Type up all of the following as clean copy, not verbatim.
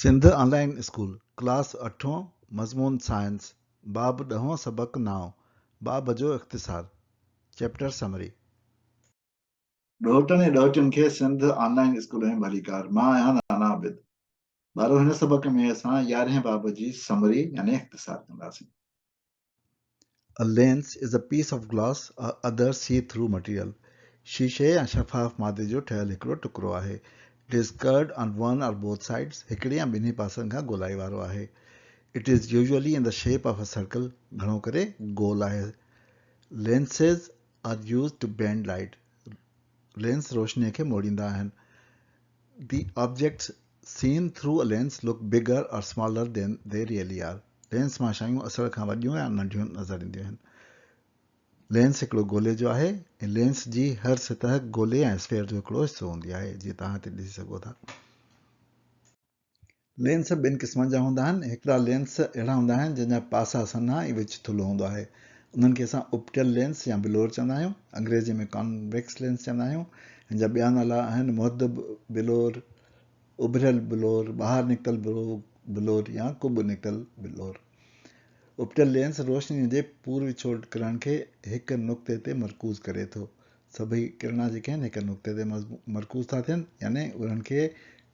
سنڌ آن line school, class اٺون، مضمون science, باب ڏهون سبق نائون، باب جو اختصار، Chapter Summary. ڏهوٽن ۽ ڏهوٽين کي سنڌ آن لائين اسڪول ۾ ڀليڪار. مان آهيان نانا عابد. ٻارو هن سبق ۾ اسان يارهين باب جي سمري يعني اختصار ڪنداسين. A lens is a piece of glass or other see-through material. شيشي يا شفاف مادي جو ٺهيل هڪڙو ٽڪرو آهي. It is curved on one or both sides. هڪڙي يا ٻنهي پاسن کان گولائي وارو آهي. It is usually in the shape of a circle. گهڻو ڪري گول آهي. Lenses are used to bend light. Lens روشنيء کي موڙيندا آهن. The objects seen through a lens look bigger or smaller than they really are. Lens مان شيون اصل کان وڏيون يا ننڍيون نظر اينديون آهن. لينس هڪڙو گولي جو آهي ۽ لينس جي هر سطح گولي يا اسفيئر جو هڪڙو حصو هوندي آهي جيئن توهان هتي ڏسي سگهو ٿا. لينس ٻن قسمن جا هوندا آهن، هڪڙا لينس اهڙا هوندا آهن جن جا پاسا سنها ۽ وچ ٿلهو هوندو آهي. انهن کي اسان اپٽيل لينس يا بلور چوندا آهيون. انگريزيء ۾ ڪانويڪس لينس چوندا آهيون. هن جا ٻيا نالا آهن محدب بلور، اڀريل بلور، ٻاهر نڪتل بلور يا ڪٻ نڪتل بلور. اپٽيل لينس روشنيء جي پور وڇوڙ ڪرڻ کي هڪ نقطي تي مرڪوز ڪري ٿو. سڀئي ڪرڻا جيڪي آهن هڪ نقطي تي مرڪوز ٿا ٿين يعني انهن کي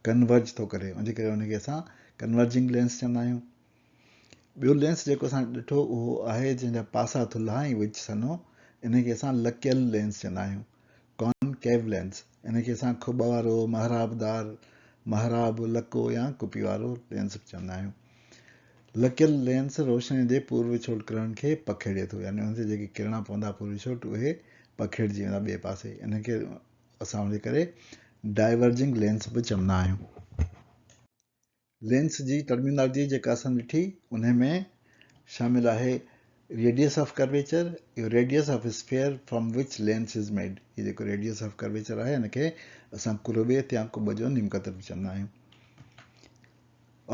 ڪنورج ٿو ڪري ان جي ڪري ان کي اسان ڪنورجنگ لينس چوندا آهيون. ٻيو لينس جيڪو اسان ڏٺو اهو آهي جنهن جا پاسا ٿلها ۽ وچ سنهو ان کي اسان لڪيل لينس چوندا آهيون Concave Lens ان کي اسان کٻ وارو، محرابدار، محراب، لڪو يا ڪپي وارو لينس به چوندا آهيون. لڪيل لينس روشني جي پور وڇوٽ ڪرڻن کي پکيڙي ٿو يعني ان تي جيڪي ڪرڻا پوندا پور وڇوٽ اهي پکيڙجي ويندا ٻئي پاسي ان کي اسان ان جي ڪري ڊائيورجنگ لينس به چوندا آهيون. لينس جي ٽرمينالاجي جيڪا اسان ڏٺي انهي ۾ شامل آهي ريڊيس آف ڪرويچر اهو radius of sphere from which lens is made هي جيڪو ريڊيس آف ڪرويچر آهي ان کي اسان ڪرويت يا ڪٻ جو نيم قطر به چوندا آهيون.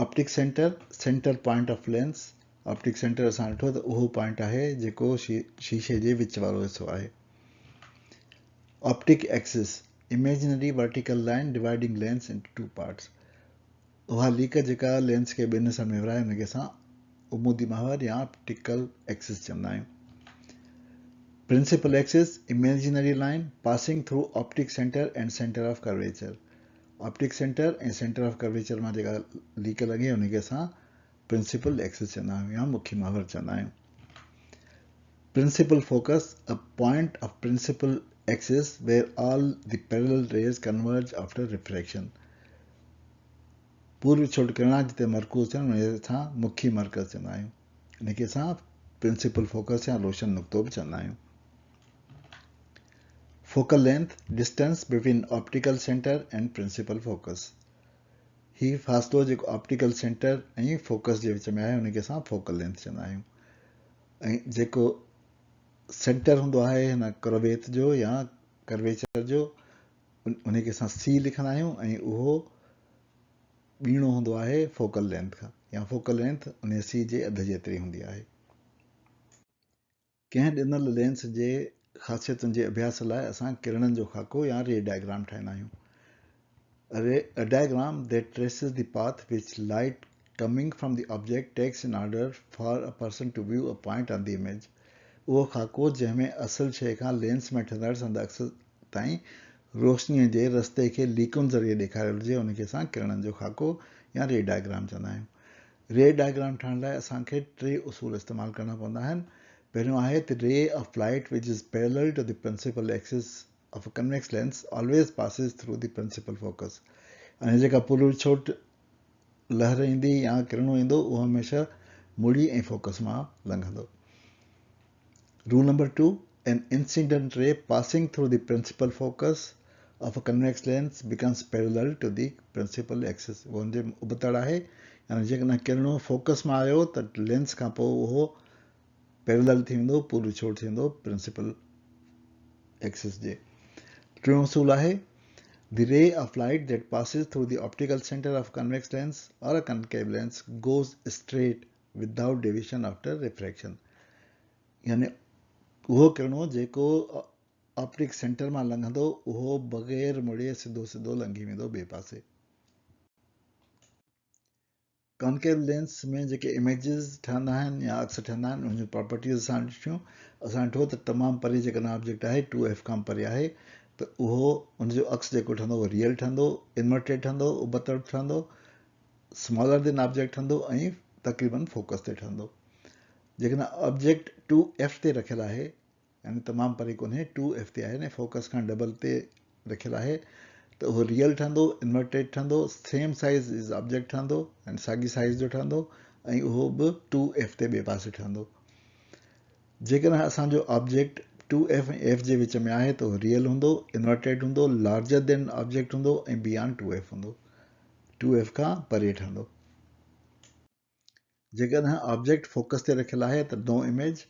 Optic centre, centre point of lens, optic centre اسان ڏٺو ته اهو پوائنٽ آهي جيڪو شيشي جي وچ وارو حصو آهي. Optic axis, imaginary vertical line dividing lens into two parts, اها ليڪ جيڪا لينس کي ٻن حصن ۾ ورهائي ان کي اسان عمودي محور يا آپٽيڪل ايڪسس چوندا آهيون. Principal axis, imaginary line passing through optic centre and centre of curvature, optic centre ۽ centre of curvature مان جيڪا ليڪ لنگهي ان کي اسان پرنسپل ايڪسس چوندا آهيون يا مکي محور چوندا آهيون. Principal focus, a point of principal axis where all the parallel rays converge after refraction. پور وڇوٽ ڪرڻا جتي مرڪوز ٿين ان کي اسان مکي مرڪز چوندا آهيون. ان کي اسان پرنسپل فوڪس يا روشن نقطو به چوندا آهيون. Focal length, distance between optical centre and principal focus. هي فاصلو جيڪو آپٽيڪل سينٽر ۽ فوڪس جي وچ ۾ آهي ان کي اسان فوڪل لينٿ چوندا آهيون ۽ جيڪو سينٽر هوندو آهي هن ڪرويت جو يا ڪرويچر جو ان کي اسان سي لکندا آهيون ۽ اهو ٻيڻو هوندو آهي فوڪل لينٿ کان يا فوڪل لينٿ ان سي جي اڌ جيتري هوندي آهي. ڪنهن ڏنل لينس جي خاصيتن جي اڀياس لاء اسان ڪرڻن جو خاڪو يا ري ڊائگرام ٺاهيندا آهيون. A diagram that traces the path which light coming from the object takes in order for a person to view a point on the image. اهو خاڪو جنهن ۾ اصل شيء کان لينس ۾ ٺهندڙ سندس عڪس تائين روشنيء جي رستي کي ليڪن ذريعي ڏيکاريل هجي ان کي اسان ڪرڻن جو خاڪو يا ري ڊائگرام چوندا آهيون. ري ڊائگرام ٺاهڻ لاء اسان کي ٽي اصول استعمال ڪرڻا پوندا آهن. پهريون آهي ته ray of light which is parallel to the principal axis of a convex lens always passes through the principal focus يعني جيڪا پروڇوٽ لهر ايندي يا ڪرڻو ايندو اهو هميشه مڙي ۽ فوڪس مان لنگهندو. Rule number 2, An incident ray passing through the principal focus of a convex lens becomes parallel to the principal axis. اهو ان جي ابتڙ آهي يعني جيڪڏهن ڪرڻو فوڪس مان آيو ته لينس کان پوء اهو پيرلل ٿي ويندو پورو ڇوڙ ٿي ويندو پرنسپل ايڪسس جي. ٽيون اصول آهي The ray of light that passes through the optical center of convex lens or a concave lens goes straight without deviation after refraction يعني اهو ڪرڻو جيڪو آپٽڪ سينٽر مان لنگهندو اهو بغير مڙي سڌو سڌو لنگهي ويندو ٻئي پاسي. ڪانڪيو لينس ۾ جيڪي اميجز ٺهندا آهن يا عڪس ٺهندا آهن انهن جون پراپرٽيز اسان ڏٺيون. اسان ڏٺو ته تمام پري جيڪڏهن آبجيڪٽ آهي ٽو ايف کان پري آهي ته اهو ان جو عڪس جيڪو ٺهندو اهو ريئل ٺهندو، انورٽيڊ ٺهندو، ابتڙ ٺهندو، سمالر دين آبجيڪٽ ٺهندو ۽ تقريبن فوڪس تي ٺهندو. جيڪڏهن آبجيڪٽ ٽو ايف تي رکيل آهي يعني تمام پري ڪونهي، ٽو ايف تي آهي يعني فوڪس کان ڊبل تي رکيل آهي ته اهو ريئل ٺهندو، انورٽيڊ ٺهندو، سيم سائيز از آبجيڪٽ ٺهندو يعني ساڳي سائيز جو ٺهندو ۽ اهو به ٽو ايف تي ٻئي پاسي ٺهندو. جيڪڏهن اسان جو آبجيڪٽ ٽو ايف ۽ ايف جي وچ ۾ آهي ته اهو ريئل هوندو، انورٽيڊ هوندو، لارجر دين آبجيڪٽ هوندو ۽ بيانڊ ٽو ايف هوندو، ٽو ايف کان پري ٺهندو. جيڪڏهن آبجيڪٽ فوڪس تي رکيل آهي ته no image,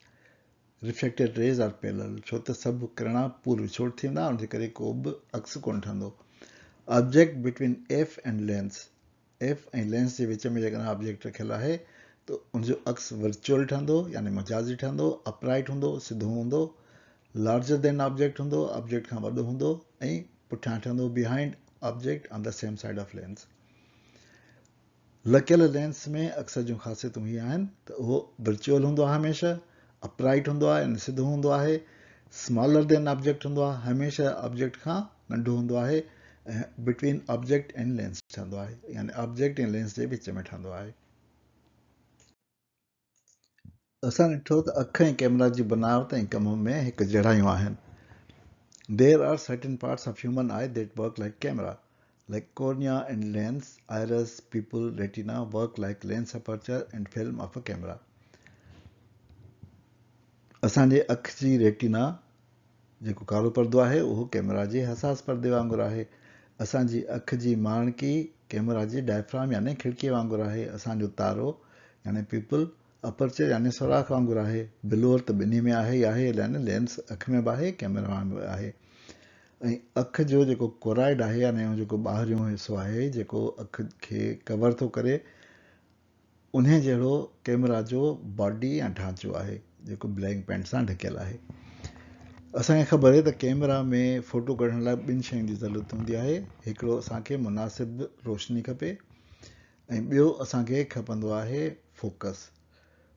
reflected rays are parallel, ڇو ته سڀ ڪرڻا پور وڇوٽ ٿيندا ان جي ڪري ڪو به عڪس ڪونه ٺهندو. Object between F and lens, F ۽ lens جي وچ ۾ جيڪڏهن آبجيڪٽ رکيل آهي ته ان جو عڪس ورچوئل ٺهندو يعني مجازي ٺهندو، اپرائيٽ هوندو، سڌو هوندو، لارجر دين آبجيڪٽ هوندو، آبجيڪٽ کان وڏو هوندو ۽ پٺيان ٺهندو، behind object on the same side of lens. لڪيل لينس ۾ عڪس جون خاصيتون هي آهن ته اهو ورچوئل هوندو آهي هميشه، اپرائيٽ هوندو آهي يعني سڌو هوندو آهي، سمالر دين آبجيڪٽ هوندو آهي هميشه آبجيڪٽ کان ننڍو هوندو آهي ۽ بٽوين آبجيڪٽ اينڊ لينس ٺهندو آهي يعني آبجيڪٽ ۽ لينس جي وچ ۾ ٺهندو آهي. اسان ڏٺو ته اک ۽ ڪئميرا جي بناوت ۽ ڪم ۾ هڪ جهڙايون آهن. There are certain parts of human eye that work like camera, like cornea and lens, iris, pupil, retina work like lens aperture and film of a camera. اسان جي اک جي ريٽينا جيڪو ڪارو پردو آهي اهو ڪئميرا جي حساس پردي وانگر آهي. اسان جي اک جي ماڻڪي ڪئميرا جي ڊائفرام يعني کڙڪي وانگر آهي. اسان جو تارو يعني پيپل اپرچر يعني سوراخ وانگر آهي. بلور ته ٻنهي ۾ آهي ئي آهي يعني لينس اک ۾ به آهي ڪئميرا ۾ به آهي ۽ اک جو جيڪو ڪورائڊ آهي يعني اهو جيڪو ٻاهريون حصو آهي جيڪو اک کي ڪور ٿو ڪري انهي جهڙو ڪئميرا جو باڊي يا ڍانچو آهي جيڪو بلينڪ پينٽ سان ڍڪيل آهي. اسان کي خبر آهي ته ڪئميرا ۾ فوٽو ڪڍڻ لاء ٻن شين جي ضرورت هوندي آهي هڪڙو اسان کي مناسب روشني کپي ۽ ٻيو اسان کي کپندو آهي فوڪس.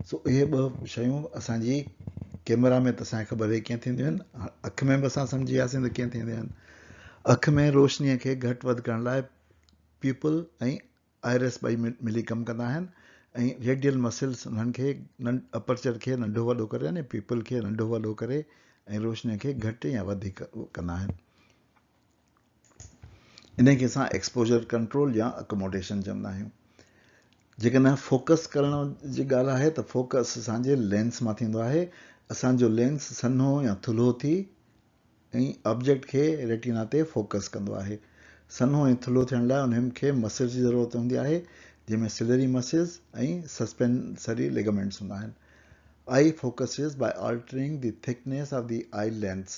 سو اهي ٻه شيون اسان جي ڪيمرا ۾ ته اسان کي خبر آهي ڪيئن ٿينديون آهن، اک ۾ به اسان سمجهي وياسين ته ڪيئن ٿينديون آهن. اک ۾ روشنيء کي گهٽ وڌ ڪرڻ لاء پيوپل ۽ آئرس ٻئي ملي ڪم ڪندا آهن ۽ ريڊيل مسلس انهن کي اپرچر کي ننڍو وڏو ڪري يعني پيوپل کي ننڍو وڏو ڪري ۽ روشنيء کي گهٽ يا وڌيڪ ڪندا آهن. انهي کي اسان ايڪسپوجر ڪنٽرول يا اڪوموڊيشن چوندا آهيون. جيڪڏهن فوڪس ڪرڻ جي ڳالهه آهي ته فوڪس اسان جي لينس مان ٿيندو آهي. اسان جو لينس سنهو يا ٿلهو ٿي ۽ آبجيڪٽ کي ريٽينا تي فوڪس ڪندو آهي. سنهو ۽ ٿلهو ٿيڻ لاء انهن کي مسلز جي ضرورت هوندي آهي جنهن ۾ سلري مسلز ۽ سسپينسري ليگامينٽس هوندا آهن. Eye focuses by altering the thickness of the eye lens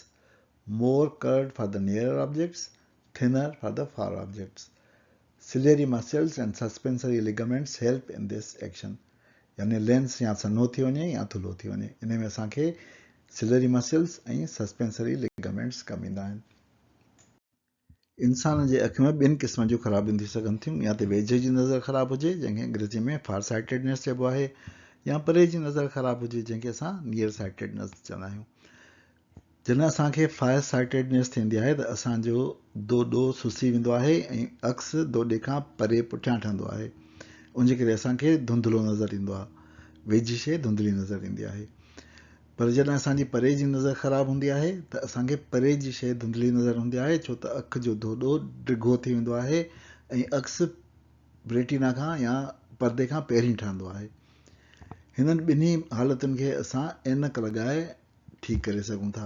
More curved for the nearer objects, thinner for the far objects. Ciliary muscles and suspensory ligaments help in this action. يعني lens يا سنهو ٿي وڃي يا ٿلهو ٿي وڃي انهي ۾ اسان کي سلري مسلز ۽ سسپينسري ليگامينٽس ڪم ايندا آهن. انسان جي اک ۾ ٻن قسمن جون خرابيون ٿي سگهن ٿيون، يا ته ويجهي جي نظر خراب هجي، جنهن کي انگريزيء ۾ Far Sightedness چئبو آهي، يا پري جي نظر خراب هجي، جنهن کي اسان Near Sightedness چوندا آهيون. جڏهن اسان کي Far Sightedness ٿيندي آهي ته اسان جو دوڏو سسي ويندو آهي ۽ عڪس دوڏي کان پري پٺيان ٺهندو آهي، ان جي ڪري اسان کي ڌنڌلو نظر ايندو آهي، ويجهي شيء ڌنڌلي نظر ايندي آهي. پر جڏهن اسان جي پري جي نظر خراب هوندي آهي ته اسان کي پري جي شيء ڌنڌلي نظر هوندي آهي ڇو ته اک جو ڌوڏو ڊگهو ٿي ويندو آهي ۽ عڪس ريٽينا کان يا پردي کان پهرين ٺهندو آهي. هنن ٻنهي حالتن کي اسان عينڪ لڳائي ٺيڪ ڪري سگهون ٿا.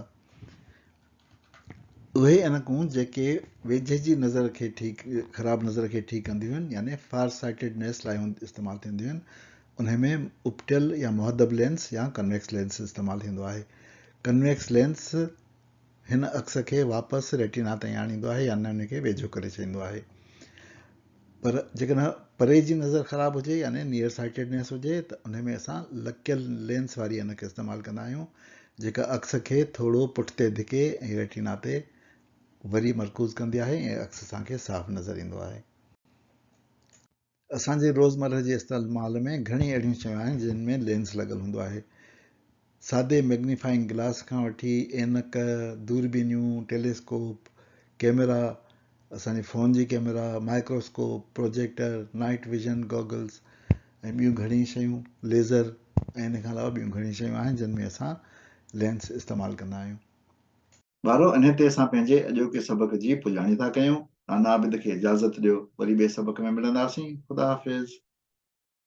اهي عينڪون جيڪي ويجهي جي نظر کي ٺيڪ خراب نظر کي ٺيڪ ڪنديون آهن يعني فار سائيٽيڊنيس لاء استعمال ٿينديون آهن انهي ۾ اپٽيل يا محدب لينس يا ڪنويڪس لينس استعمال ٿيندو آهي. ڪنويڪس لينس هن عڪس کي واپس ريٽينا تائين آڻيندو آهي يعني ان کي ويجهو ڪري ڇڏيندو آهي. پر جيڪڏهن پري جي نظر خراب هجي يعني نيئر سائيٽيڊنيس هجي ته انهي ۾ اسان لڪيل لينس واري عينڪ استعمال ڪندا آهيون جيڪا عڪس کي ٿورو پٺتي ڌڪي ۽ ريٽينا تي وري مرڪوز ڪندي آهي ۽ عڪس اسان کي صاف نظر ايندو آهي. اسان جي روزمرهه جي استعمال ۾ گهڻي اهڙيون شيون آهن جن ۾ لينس لڳل هوندو آهي. سادي ميگنيفائنگ گلاس کان وٺي عينڪ، دوربينيون، ٽيليسڪوپ، ڪئميرا، اسان جي فون جي camera, microscope, projector, night vision goggles ۽ ٻيون گهڻي شيون، ليزر ۽ ان کان علاوه ٻيون گهڻي شيون آهن جن ۾ اسان لينس استعمال ڪندا آهيون. ٻارو انهي تي اسان پنهنجي اڄوڪي سبق جي پڄاڻي ٿا ڪيون. نانا عابد کي اجازت ڏيو. وري ٻئي سبق ۾ ملنداسين. خدا حافظ.